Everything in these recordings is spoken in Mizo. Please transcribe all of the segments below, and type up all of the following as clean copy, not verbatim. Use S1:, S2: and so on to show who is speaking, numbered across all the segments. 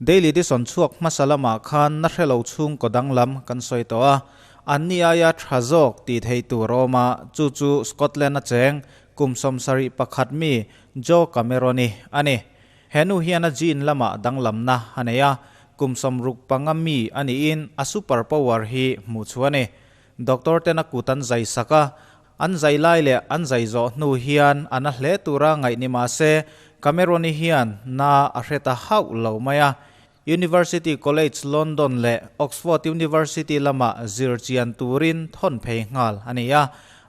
S1: Daily Dison chhuak hmasa lamah khan na hre lo chhungkaw danglam kan sawi tawh a, anni aia tha zawk tih theih tur a awm a, chu chu Scotland a cheng kum 71 mi Joe Cameron-i a ni. He nu hian a gene lamah danglamna a nei a, kum 65 mi a niin a super power hi hmuh chhuah a ni. Doctor ten a kut an zai sak a, an zai lai leh an zai zawh hnu hian a na hle tura ngaih ni mah se, Cameron-i hian na a hre ta hauh lo mai a. University College London leh Oxford University lamah zir chian turin thawn phei nghal a ni a,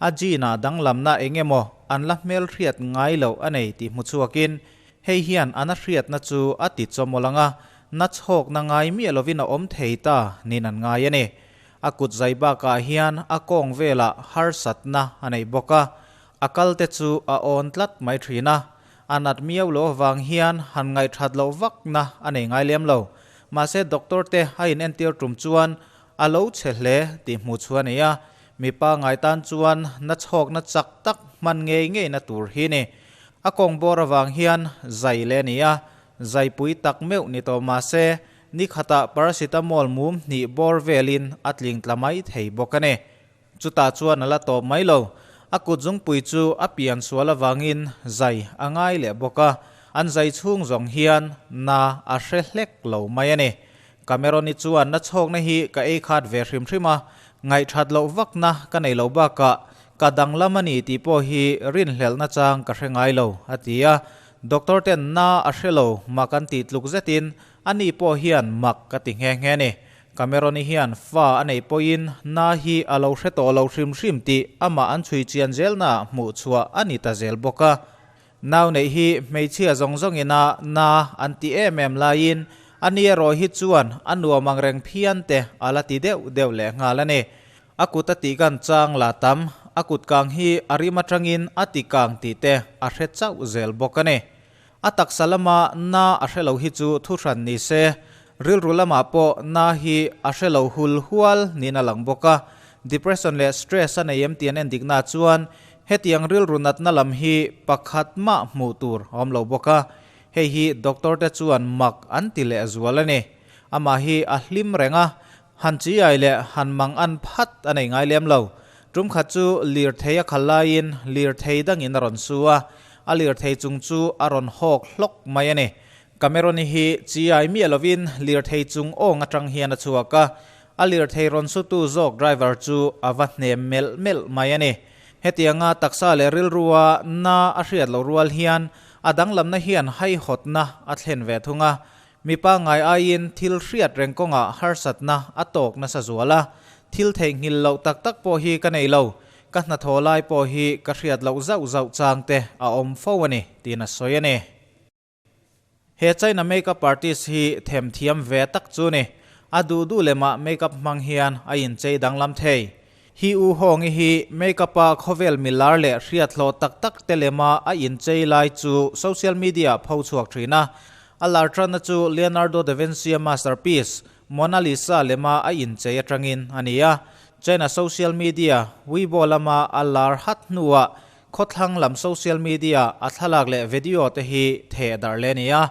S1: a gene-ah danglamna eng emaw an la hmelhriat ngai loh a nei tih hmu chhuakin hei hian an a hriatna chu a ti chawmawlh ang a, na chhawkna ngai miah lovin a awm thei ta niin an ngai a ni. A kut zai bakah hian a kawng velah harsatna a nei bawk a, a kalte chu a awn tlat mai thin a, A nat miau loh avang hian han ngaihthat loh vakna a nei ngai lem lo. Mahse doctor te a in entir tum chuan a lo chhe hle tih hmuh chu a nei a, mipa ngai tan chuan na chhawkna chak tak hman ngei ngeina tur hi ni. A kawng bawr avang hian zai leh a ni a, zaipui tak meuh ni tawh mahse ni khatah paracetamol mum hnih bawr velin a tling tla mai thei bawk a ni. Chutah chuan a la tawp mai lo. A kut zungpui chu a pian sual avangin zai a ngai leh bawk a, an zai chhung zawng hian na a hre hlek lo mai a ni. Cameron-i chuan na chhawkna hi ka ei khat ve hrim hrim a, ngaihthat loh vakna ka nei lo bakah ka danglam a ni tih pawh hi rinhlelhna chang ka hre ngai lo, a ti a. Doctor ten na a hre lo mak an tih tluk zetin ani pawh hian mak ka ti nghe nghe a ni. Cameron-i hian fa a neih pawhin na hi a lo hre tawh lo hrim hrim tih amah an chhui chian zelnaah hmuh chhuah a ni ta zel bawk a. Nau neih hi hmeichhia zawng zawngina na an ti em em laiin a ni erawh hi chuan a nuam ang reng phian te a la ti deuh deuh leh nghal a ni. A kut a tih kan chang la tam, a kut kang hi a rim atangin a ti kang tih te a hre chauh zel bawk a ni. A taksa lama na a hre lo hi chu thuhran ni se, rilru lamah pawh na hi a hre lo hul hual niin a lang bawk a. Depression leh stress a nei em tih an endikna chuan hetiang rilru natna lam hi pakhat mah hmuh tur a awm lo bawk a. Hei hi doctor te chuan mak an ti leh zual a ni. Amah hi a hlim reng a, han chiai leh han mang an phat a nei ngai lem lo. Tum khat chu lirthei a khal laiin lirthei dangin a rawn su a, a lirthei chung chu a rawn hawk hlawk mai a ni. Cameron-i hi chiai miah lovin lirthei chung awng atang hian a chhuak a, a lirthei rawn sutu zawk driver chu a va hnem melh melh mai a ni. Hetianga taksa leh rilrua na a hriat loh rual hian a danglamna hian haihawtna a thlen ve thung a, Mi pangngai aiin thil hriat reng kawngah harsatna a tawk nasa zual a, thil theihnghilh loh tak tak pawh hi ka nei lo, ka hnathawh lai pawh hi ka hriat loh zauh zauh chang te a awm fo a ni, tiin a sawi a ni. He China makeup artist hi themthiam ve tak chu ni, a duh duh lemah makeup hmang hian a inchei danglam thei. Hi U Hawngi hi makeup a khawvel milar leh hriathlawh tak tak te lema a inchei lai chu social media ah pho chhuak thin a. A lar tanna chu Leonardo da Vinci-a masterpiece Mona Lisa lema a inchei atangin a ni a. China social media Weibo lama a lar hat hnuah khawthlang lam social media a thlalak leh video te hi theh darh leh a ni a.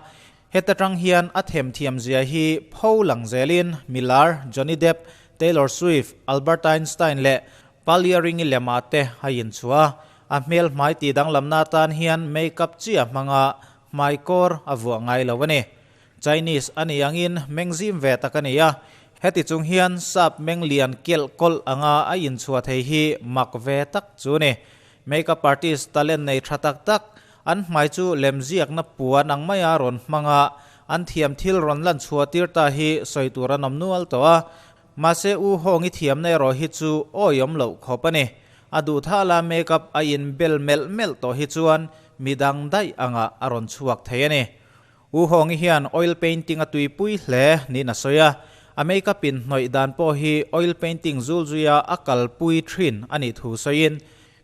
S1: Heta tang hian a themthiam zia hi pho lang zelin milar Johnny Depp, Taylor Swift, Albert Einstein leh Palia Ringi lema te a inchhuah a. A hmel hmai tih danglamna atan hian makeup chiah hmanga hmai kawr a vuah ngai lo a ni. Chinese a nih angin meng zim ve tak a ni a, heti chung hian sap meng lian kelh kawlh anga a inchhuah thei hi mak ve tak chu a ni. Makeup artist talent nei tha tak tak An hmai chu lemziakna puan ang maia rawn hmang a, an thiam thil rawn lan chhuah tir ta hi sawi tur an awm nual tawh a. Mahse U Hawngi thiamna erawh hi chu awiawm loh khawp a ni. A duh thala makeup a inbel melh melh tawh hi chuan midang daih angah a rawn chhuak thei a ni. U Hawngi hian oil painting a tuipui hle niin a sawi a, a makeup in hnawih dan pawh hi oil painting zul zuia a kalpui thin a nih thu sawiin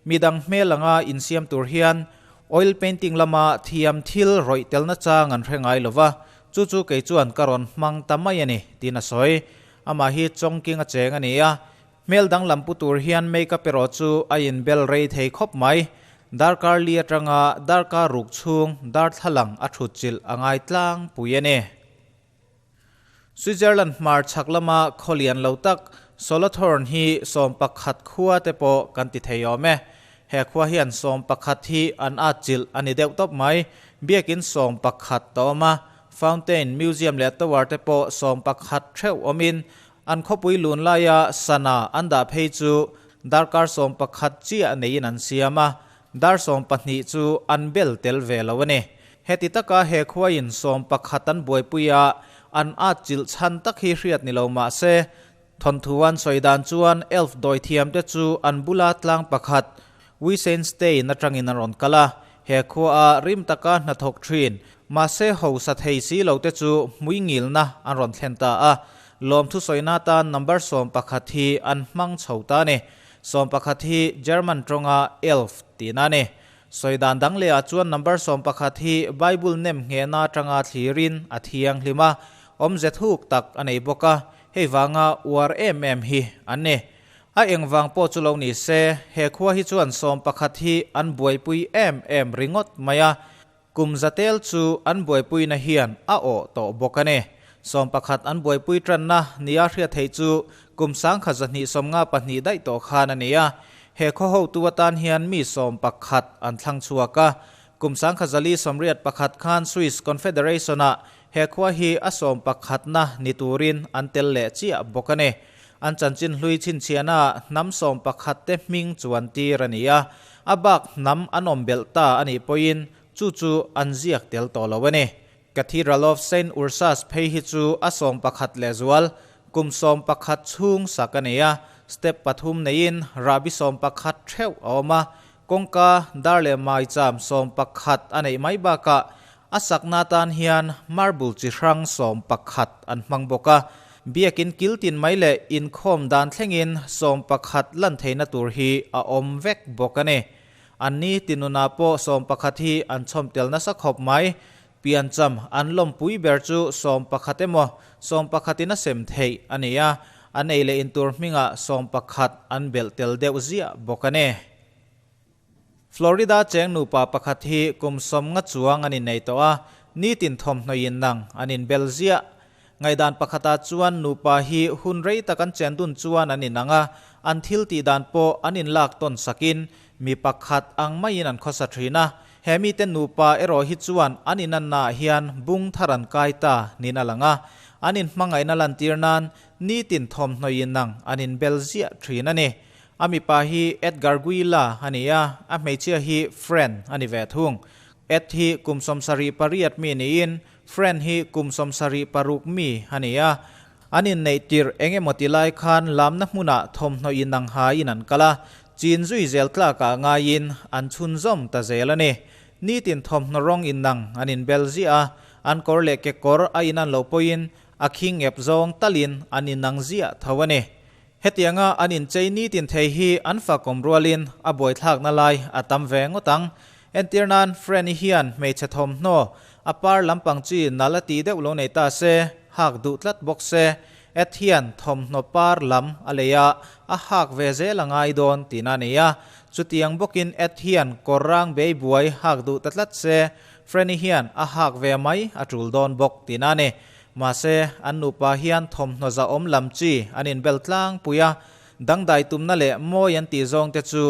S1: Midang hmel anga insiam tur hian oil painting lama thiam thil rawih telna chang an hre ngai lova, chu chu kei chuan ka rawn hmang ta mai a ni, tiin a sawi. Amah hi Chongqing a cheng a ni a, hmel danglam pu tur hian makeup erawh chu a inbel rei thei khawp mai. Darkar li atanga darkar ruk chhung darthlalang a thut chilh a ngai tlangpui a ni. Switzerland hmar chhak lama khaw lian lo tak Solothurn hi 11 khua te pawh kan ti thei awm e. He khua hian 11 hi an atchilh a ni deuh tawp mai. Biakin 11 a awm a, fountain, museum leh tower te pawh 11 theuh awmin an khawpui lun laia sana an dah phei chu darkar 11 chiah neiin an siam a, dar 12 chu an bel tel ve lo a ni. Heti taka he khuain 11 an buaipui a, an atchilh chhan tak hi hriat ni lo mah se, thawnthu an sawi dan chuan elf dawi thiam te chu an bula tlang pakhat Weissenstein atangin an rawn kal a, he khua a rim taka hnathawk thin, mahse hausa thei si lo te chu hmui ngilna an rawn thlen ta a, lawmthu sawina tan number 11 hi an hmang chho ta a ni. 11 hi German tawnga elf tihna a ni. Sawi dan dang lehah chuan number 11 hi Bible nem nghehna atanga thlirin a thianghlim a, awmze thuk tak a nei bawk a, hei vanga uar em em hi an ni. A engvang pawh chu lo ni se, he khua hi chuan 11 hi an buaipui em em ringawt mai a, kum zatel chu an buaipuina hian a awh tawh bawk a ni. 11 an buaipui tanna nia hriat theih chu kum 1292 daih tawh khan a ni a, he khaw hotu atan hian mi 11 an thlang chhuak a, kum 1481 khan Swiss Confederation-ah he khua hi a 11na ni turin an tel leh chiah bawk a ni. An chanchin hlui chhinchhiahna hnam 11 te hming chuan tir a ni a, a bak hnam an awm belh ta a nih pawhin chu chu an ziak tel tawh lo a ni. Cathedral of Saint Ursas phei hi chu a 11 lehzual, kum 11 chhung sak a ni a, step pathum neiin rahbi 11 theuh a awm a, kawngka dar leh mai cham 11 a neih mai bakah a sakna tan hian marble chi hrang 11 an hmang bawk a, biakin kiltin mai leh inkhawm dan thlengin 11 lan theihna tur hi a awm vek bawk a ni. An ni tinuna pawh 11 hi an chhawm tel nasa khawp mai, piancham an lawmpui ber chu 11 emaw 11 in a sem theih a ni a, an ei leh intur hminga 11 an belh tel deuh ziah bawk a ni. Florida cheng nupa pakhat hi kum 50 chuang an innei tawh a, nitin thawmhnaw in nang an inbel ziah. Ngaidan pakhata chuan nupa hi hun rei tak an chen dun chuan an inang a, an thil tih dan pawh an inlak tawn sakin mi pakhat ang maiin an khawsa thin a. He mite nupa erawh hi chuan an inannaah hian bung thar an kai ta niin a lang a, an inhmangaihna lantir nan nitin thawmhnaw inang an inbel ziah thin a ni. A mipa hi Edgar Guila a ni a, a hmeichhia hi Fran a ni ve thung. Ed hi kum 78 mi niin Fran hi kum 76 mi a ni a, an inneih tirh eng emaw ti lai khan lamna hmunah thawmhnaw inang hain an kal a, chin zui zel tlakah ngaiin an chhunzawm ta zel a ni. Nitin thawmhnaw rawng inang an inbel ziah a, an kawr leh kekawr a inan lo pawhin a khing ep zawng talin an inang ziah tho a ni. Hetianga an inchei nitin thei hi an fakawm rualin a buaithlakna lai a tam ve ngawt ang. Entir nan Fran-i hian hmeichhe thawmhnaw a par lampang chi nal a tih deuh lo nei ta se, hak duh tlat bawk se, Ed hian thawmhnaw par lam a lei a, a hak ve zel a ngai dawn tihna a ni a. Chutiang bawkin Ed hian kawr rang bei buai hak duh ta tlat se, Fran-i hian a hak ve mai a tul dawn bawk tihna a ni. Mahse, an nupa hian thawmhnaw zahawm lam chi an inbel tlangpui a, dangdai tumna leh mawi an tih zawng te chu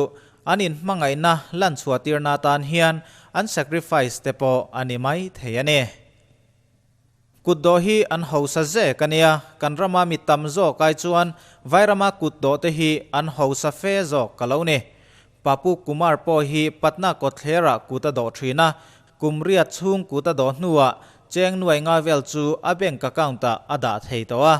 S1: an inhmangaihna lan chhuah tirna atan hian an sacrifice te pawh a ni mai thei a ni. Kutdawh hi an hausa zek a nia, kan rama mi tam zawk ai chuan Vairama kutdawh te hi an hausa fe zawk ka lo ni. Papu Kumar pawh hi Patna kawtthlerah kut a dawh thin a, kum riat chhung kut a dawh hnuah cheng nuai nga vel chu a bank account-ah a dah thei tawh a.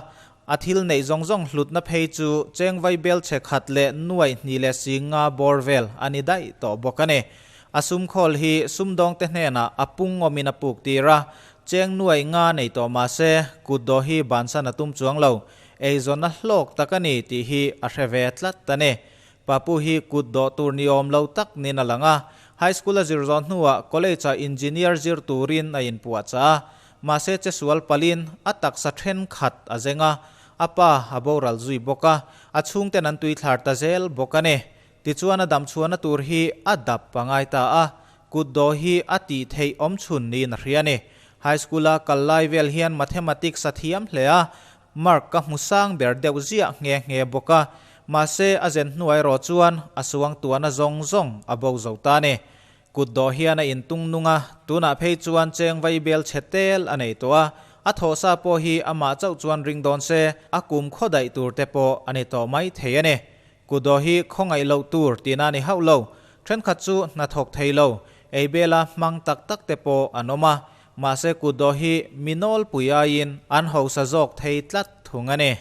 S1: A thil neih zawng zawng hlutna phei chu cheng vai bel chhe khat leh nuai hnih leh 50 bawr vel a ni daih tawh bawk a ni. A sum khawl hi sumdawngte hnenah a pung awmin a puk tir a, cheng nuai nga nei tawh mah se kut dawh hi bansan a tum chuang lo, eizawnna hlawk tak a ni tih hi a hre ve tlat a ni. Papu hi kut dawh tur ni awm lo tak niin a lang a, high school a zir zawh hnuah college-ah engineer zir turin a inpuah chah a, mahse chesual palin a taksa thenkhat a zeng a, a pa a boral zui bawk a, a chhungten an tuithlar ta zel bawk a ni. Tichuan a damchhuahna tur hi a dap a ngai ta a, kut dawh hi a tih theih awm chhun niin a hria a ni. High School-a kal lai vel hian Mathematics a thiam hle a, mark ka hmu sang ber deuh ziah nghe nghe bawk a. Mahse, a zen hnuai erawh chuan a suangtuahna zawng zawng a bo zo ta a ni. Kut dawh hian a intung nung a, tunah phei chuan cheng vai bel chhe tel a nei tawh a, a thawhsa pawh hi amah chauh chuan ring dawn se, a kum khaw daih tur te pawh a ni tawh mai thei a ni. Kut dawh hi khawngaih loh tur tihna a ni hauh lo, thenkhat chu hnathawk thei lo, ei bela hmang tak tak te pawh an awm a, mahse kut dawh hi mi nawlpui aiin an hausa zawk thei tlat thung a ni.